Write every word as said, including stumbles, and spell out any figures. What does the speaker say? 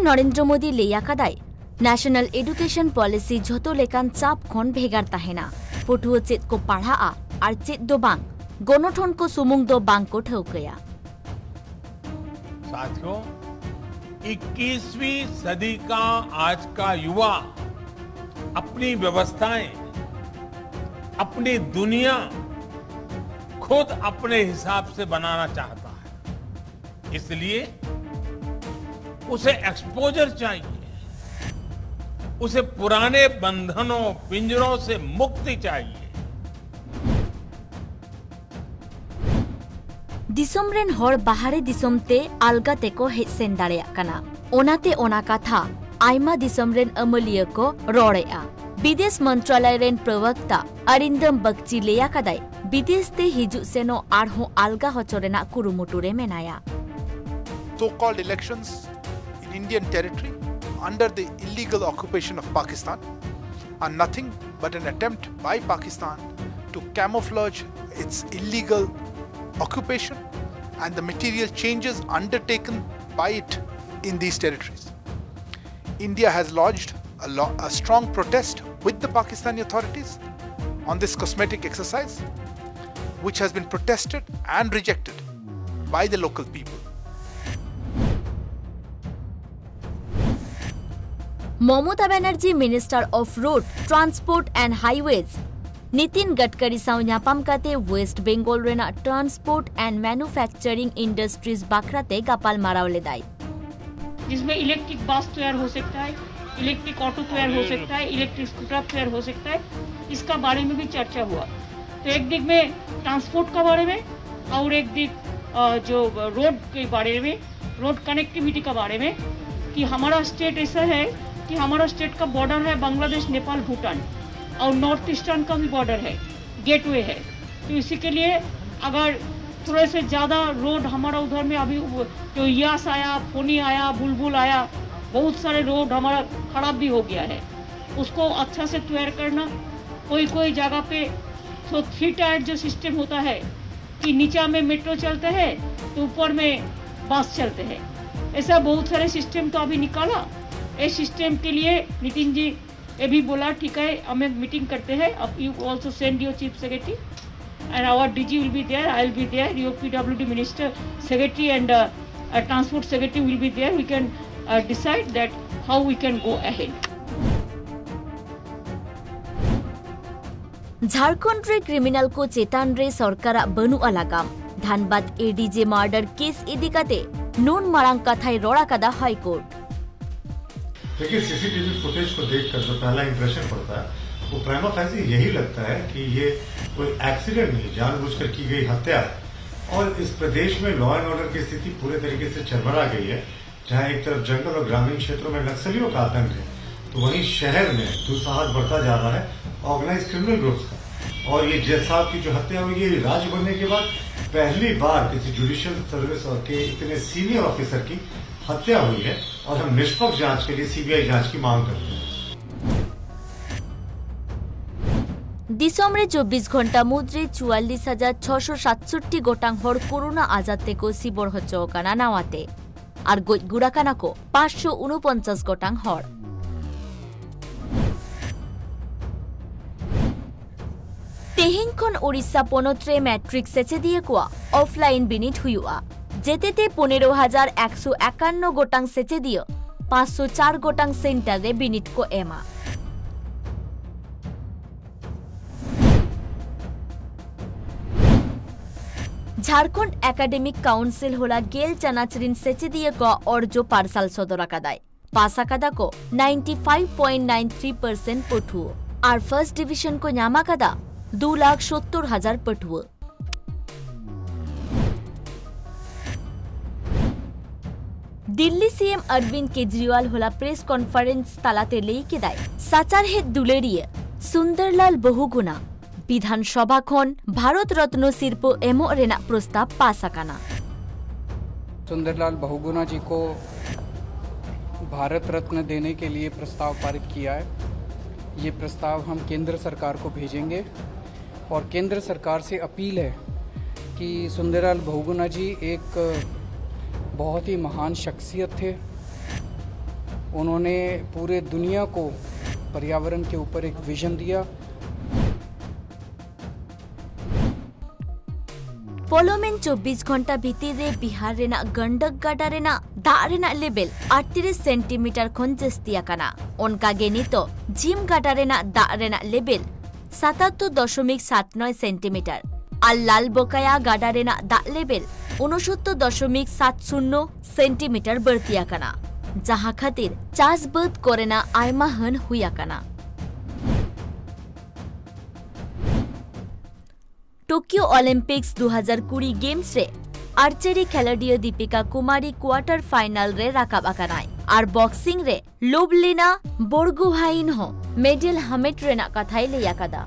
ᱱᱚᱨᱮᱱᱫᱨᱚ ᱢᱳᱫᱤ ᱞᱟᱹᱭ ᱟᱠᱟᱫᱟᱭ, national education policy ᱡᱷᱚᱛᱚ ᱞᱮᱠᱟᱱ ᱪᱟᱯ ᱠᱷᱚᱱ ᱵᱷᱮᱜᱟᱨ ᱛᱟᱦᱮᱱᱟ᱾ ᱯᱟᱹᱴᱷᱩᱣᱟᱹ ᱪᱮᱫ ᱠᱚ ᱯᱟᱲᱦᱟᱜᱼᱟ ᱟᱨ ᱪᱮᱫ ᱫᱚ ᱵᱟᱝ, ᱜᱚᱱᱚᱴᱷᱚᱱ ᱠᱚ ᱥᱩᱢᱩᱝ ᱫᱚ ᱵᱟᱝ ᱠᱚ ᱴᱷᱟᱹᱣᱠᱟᱹᱭᱟ᱾ साथियों, इक्कीसवीं सदी का आज का युवा अपनी व्यवस्थाएं, अपनी दुनिया खुद अपने हिसाब से बनाना चाहता है। इसलिए उसे एक्सपोजर चाहिए, उसे पुराने बंधनों, पिंजरों से मुक्ति चाहिए। ᱫᱤᱥᱚᱢ ᱨᱮᱱ ᱦᱚᱲ ᱵᱟᱦᱨᱮ ᱫᱤᱥᱚᱢ ᱛᱮ ᱟᱞᱜᱟ ᱛᱮᱠᱚ ᱦᱮᱡ ᱥᱮᱱ ᱫᱟᱲᱮᱭᱟᱜ ᱠᱟᱱᱟ᱾ ᱚᱱᱟᱛᱮ ᱚᱱᱟ ᱠᱟᱛᱷᱟ ᱟᱭᱢᱟ ᱫᱤᱥᱚᱢ ᱨᱮᱱ ᱟᱹᱢᱟᱹᱞᱤᱭᱟᱹ ᱠᱚ ᱨᱚᱲᱮᱫᱼᱟ᱾ ᱵᱤᱫᱮᱥ ᱢᱚᱱᱛᱨᱟᱞᱚᱭ ᱨᱮᱱ ᱯᱨᱚᱵᱚᱠᱛᱟ ᱚᱨᱤᱱᱫᱚᱢ ᱵᱟᱜᱪᱤ ᱞᱟᱹᱭ ᱟᱠᱟᱫᱟᱭ, ᱵᱤᱫᱮᱥ ᱛᱮ ᱦᱤᱡᱩᱜ ᱥᱮᱱᱚᱜ ᱟᱨᱦᱚᱸ ᱟᱞᱜᱟ ᱦᱚᱪᱚ ᱨᱮᱱᱟᱜ ᱠᱩᱨᱩᱢᱩᱴᱩ ᱨᱮ ᱢᱮᱱᱟᱭᱟ᱾ So-called elections in Indian territory under the illegal occupation of Pakistan are nothing but an attempt by Pakistan to camouflage its illegal occupation and the material changes undertaken by it in these territories. India has lodged a, lo- a strong protest with the Pakistani authorities on this cosmetic exercise, which has been protested and rejected by the local people. Mamata Banerjee, Minister of Road Transport and Highways, Nitin ᱜᱟᱰᱠᱟᱨᱤ ᱥᱟᱶ ᱧᱟᱯᱟᱢ ᱠᱟᱛᱮ West Bengal ᱨᱮᱱᱟᱜ transport and manufacturing industries ᱵᱟᱠᱷᱨᱟᱛᱮ ᱜᱟᱯᱟᱞᱢᱟᱨᱟᱣ ᱞᱮᱫᱟᱭ᱾ जिसमें electric bus तैयार हो सकता है, इलेक्ट्रिक ऑटो तैयार हो सकता है, इलेक्ट्रिक स्कूटर तैयार हो सकता है, इसका बारे में भी चर्चा हुआ। तो एक दिक में ट्रांसपोर्ट का बारे में और एक दिक अ, जो रोड के बारे में, रोड कनेक्टिविटी का बारे में, कि हमारा स्टेट ऐसा है कि हमारा स्टेट का बॉर्डर है बांग्लादेश, नेपाल, भूटान और नॉर्थ ईस्टर्न का भी बॉर्डर है, गेटवे है। तो इसी के लिए अगर थोड़े से ज़्यादा रोड हमारा उधर में अभी वो जो यास आया, फोनी आया, बुलबुल आया, बहुत सारे रोड हमारा खराब भी हो गया है। उसको अच्छा से तैयार करना। कोई कोई जगह पे तो थ्री टायर जो सिस्टम होता है कि नीचा में मेट्रो चलते हैं तो ऊपर में बस चलते हैं, ऐसा बहुत सारे सिस्टम तो अभी निकाला। इस सिस्टम के लिए नितिन जी ये भी बोला, ठीक है, हम एक मीटिंग करते हैं, अब you also send your chief secretary and our D G will be there, I will be there, your P W D minister secretary and uh, uh, transport secretary will be there. We can uh, decide that how we can go ahead. Jharkhand ᱨᱮ criminal ᱠᱚ ᱪᱮᱛᱟᱱ ᱨᱮ ᱥᱚᱨᱠᱟᱨᱟᱜ ᱵᱟᱹᱱᱩᱜᱼᱟ ᱞᱟᱜᱟᱢ᱾ ᱫᱷᱟᱱᱵᱟᱫᱽ ᱮᱰᱤᱡᱮ ᱢᱟᱨᱰᱟᱨ case ᱤᱫᱤ ᱠᱟᱛᱮ ᱱᱩᱱ ᱢᱟᱨᱟᱝ ᱠᱟᱛᱷᱟᱭ ᱨᱚᱲ ᱟᱠᱟᱫᱟ ᱦᱟᱭ ᱠᱳᱨᱴ᱾ देखिए, सीसीटीवी फुटेज को देखकर जो पहला इंप्रेशन पड़ता है, वो प्राइमा फेसी यही लगता है कि ये कोई एक्सीडेंट नहीं, जानबूझकर की गई हत्या है। और इस प्रदेश में लॉ एंड ऑर्डर की स्थिति पूरे तरीके से चरमरा गई है। जहां एक तरफ जंगल और ग्रामीण क्षेत्रों में नक्सलियों का आतंक है, तो वहीं शहर में दुस्साहस बढ़ता जा रहा है ऑर्गेनाइज क्रिमिनल ग्रुप्स का। और ये जज साहब की जो हत्या हुई है, ये राज्य बनने के बाद पहली बार किसी जुडिशियल सर्विस और के इतने सीनियर ऑफिसर की हत्या हुई है। और हम निष्पक्ष जांच के लिए सीबीआई जांच की मांग करते हैं। ᱫᱤᱥᱚᱢ ᱨᱮ ᱪᱚᱵᱵᱤᱥ ᱜᱷᱚᱱᱴᱟ ᱢᱩᱫᱽᱨᱮ ᱪᱩᱣᱟᱞᱞᱤᱥ ᱦᱟᱡᱟᱨ ᱪᱷᱚᱥᱚ ᱥᱟᱛᱥᱚᱴᱴᱤ ᱜᱚᱴᱟᱝ ᱦᱚᱲ ᱠᱳᱨᱳᱱᱟ ᱟᱡᱟᱨ ᱛᱮᱠᱚ ᱥᱤᱵᱚᱲ ᱦᱚᱪᱚ ᱟᱠᱟᱱᱟ ᱱᱟᱣᱟᱛᱮ᱾ ᱟᱨ ᱜᱚᱡ ᱜᱩᱨ ᱟᱠᱟᱱᱟ ᱠᱚ ᱯᱟᱸᱪᱥᱚ ᱩᱱᱩᱯᱚᱧᱪᱟᱥ ᱜᱚᱴᱟᱝ ᱦᱚᱲ᱾ ᱛᱮᱦᱮᱧ ᱠᱷᱚᱱ ᱳᱰᱤᱥᱟ ᱯᱚᱱᱚᱛ ᱨᱮ ᱢᱮᱴᱨᱤᱠ ᱥᱮᱪᱮᱫᱤᱭᱟᱹ ᱠᱚᱣᱟᱜ ᱚᱯᱷᱞᱟᱭᱤᱱ ᱵᱤᱱᱤᱰ ᱦᱩᱭᱩᱜᱼᱟ᱾ ᱡᱮᱛᱮᱛᱮ ᱯᱚᱱᱮᱨᱚ ᱦᱟᱡᱟᱨ ᱮᱠᱥᱚ ᱮᱠᱟᱱᱱᱚ ᱜᱚᱴᱟᱝ ᱥᱮᱪᱮᱫᱤᱭᱟᱹ ᱯᱟᱸᱪᱥᱚ ᱪᱟᱨ ᱜᱚᱴᱟᱝ ᱥᱮᱱᱴᱟᱨ ᱨᱮ ᱵᱤᱱᱤᱰ ᱠᱚ ᱮᱢᱟ᱾ ᱡᱷᱟᱲᱠᱷᱚᱸᱰ ᱮᱠᱟᱰᱮᱢᱤᱠ ᱠᱟᱣᱩᱱᱥᱤᱞ ᱦᱚᱞᱟ ᱜᱮᱞ ᱪᱟᱱᱟᱪ ᱨᱤᱱ ᱥᱮᱪᱮᱫᱤᱭᱟᱹ ᱠᱚᱣᱟᱜ ᱚᱨᱡᱚ ᱯᱟᱨᱥᱟᱞ ᱥᱚᱫᱚᱨ ᱟᱠᱟᱫᱟᱭ᱾ ᱯᱟᱥ ᱟᱠᱟᱫᱟ ᱠᱚ ninety five point nine three percent ᱯᱟᱹᱴᱷᱩᱣᱟᱹ ᱟᱨ ᱯᱷᱟᱨᱥᱴ ᱰᱤᱵᱤᱡᱚᱱ ᱠᱚ ᱧᱟᱢ ᱟᱠᱟᱫᱟ ᱫᱩ ᱞᱟᱠᱷ ᱥᱚᱛᱛᱚᱨ ᱦᱟᱡᱟᱨ ᱯᱟᱹᱴᱷᱩᱣᱟᱹ᱾ ᱫᱤᱞᱞᱤ ᱥᱤ ᱮᱢ ᱚᱨᱵᱤᱱᱫ ᱠᱮᱡᱨᱤᱣᱟᱞ ᱦᱚᱞᱟ ᱯᱨᱮᱥ ᱠᱚᱱᱯᱷᱟᱨᱮᱱᱥ ᱛᱟᱞᱟᱛᱮ ᱞᱟᱹᱭ ᱠᱮᱫᱟᱭ, ᱥᱟᱪᱟᱨᱦᱮᱫ ᱫᱩᱞᱟᱹᱲᱤᱭᱟᱹ ᱥᱩᱱᱫᱚᱨᱞᱟᱞ ᱵᱚᱦᱩᱜᱩᱱᱟ ᱵᱤᱫᱷᱟᱱ ᱥᱚᱵᱷᱟ ᱠᱷᱚᱱ ᱵᱷᱟᱨᱚᱛ ᱨᱚᱛᱱᱚ ᱥᱤᱨᱯᱟᱹ ᱮᱢᱚᱜ ᱨᱮᱱᱟᱜ ᱯᱨᱚᱥᱛᱟᱵ ᱯᱟᱥ ᱟᱠᱟᱱᱟ᱾ सुंदरलाल बहुगुणा जी को भारत रत्न देने के लिए प्रस्ताव पारित किया है। ये प्रस्ताव हम केंद्र सरकार को भेजेंगे और केंद्र सरकार से अपील है कि सुंदरलाल बहुगुणा जी एक बहुत ही महान शख्सियत थे। उन्होंने पूरे दुनिया को पर्यावरण के ऊपर एक विजन दिया। ᱯᱚᱞᱚᱢᱮᱱ ᱪᱚᱵᱵᱤᱥ ᱜᱷᱚᱱᱴᱟ ᱵᱷᱤᱛᱤᱨ ᱨᱮ ᱵᱤᱦᱟᱨ ᱨᱮᱱᱟᱜ ᱜᱚᱱᱰᱚᱠ ᱜᱟᱰᱟ ᱨᱮᱱᱟᱜ ᱫᱟᱜ ᱨᱮᱱᱟᱜ ᱞᱮᱵᱮᱞ ᱟᱴᱛᱨᱤᱥ ᱥᱮᱱᱴᱤᱢᱤᱴᱟᱨ ᱠᱷᱚᱱ ᱡᱟᱹᱥᱛᱤ ᱟᱠᱟᱱᱟ᱾ ᱚᱱᱠᱟ ᱜᱮ ᱱᱤᱛᱚᱜ ᱡᱷᱤᱢ ᱜᱟᱰᱟ ᱨᱮᱱᱟᱜ ᱫᱟᱜ ᱨᱮᱱᱟᱜ ᱞᱮᱵᱮᱞ ᱥᱟᱛᱟᱛᱛᱳᱨ ᱫᱚᱥᱚᱢᱤᱠ ᱥᱟᱛ ᱱᱚᱭ ᱥᱮᱱᱴᱤᱢᱤᱴᱟᱨ ᱟᱨ ᱞᱟᱞ ᱵᱚᱠᱟᱭᱟ ᱜᱟᱰᱟ ᱨᱮᱱᱟᱜ ᱫᱟᱜ ᱞᱮᱵᱮᱞ ᱩᱱᱚᱥᱚᱛᱛᱳᱨ ᱫᱚᱥᱚᱢᱤᱠ ᱥᱟᱛ ᱥᱩᱱᱱᱚ ᱥᱮᱱᱴᱤᱢᱤᱴᱟᱨ ᱵᱟᱹᱲᱛᱤ ᱟᱠᱟᱱᱟ, ᱡᱟᱦᱟᱸ ᱠᱷᱟᱹᱛᱤᱨ ᱪᱟᱥ ᱵᱟᱹᱫ ᱠᱚᱨᱮᱱᱟᱜ ᱟᱭᱢᱟ ᱦᱟᱹᱱ ᱦᱩᱭ ᱟᱠᱟᱱᱟ᱾ ᱴᱳᱠᱤᱭᱳ ᱚᱞᱤᱢᱯᱤᱠᱥ ᱫᱩ ᱦᱟᱡᱟᱨ ᱠᱩᱲᱤ ᱜᱮᱢᱥ ᱨᱮ ᱟᱨᱪᱟᱨᱤ ᱠᱷᱮᱞᱳᱰᱤᱭᱟᱹ ᱫᱤᱯᱤᱠᱟ ᱠᱩᱢᱟᱨᱤ ᱠᱣᱟᱨᱴᱟᱨ ᱯᱷᱟᱭᱱᱟᱞ ᱨᱮ ᱨᱟᱠᱟᱵ ᱟᱠᱟᱱᱟᱭ ᱟᱨ ᱵᱚᱠᱥᱤᱝ ᱨᱮ ᱞᱚᱵᱷᱞᱤᱱᱟ ᱵᱚᱨᱜᱳᱦᱟᱭᱤᱱ ᱦᱚᱸ ᱢᱮᱰᱮᱞ ᱦᱟᱢᱮᱴ ᱨᱮᱱᱟᱜ ᱠᱟᱛᱷᱟᱭ ᱞᱟᱹᱭ ᱟᱠᱟᱫᱟ᱾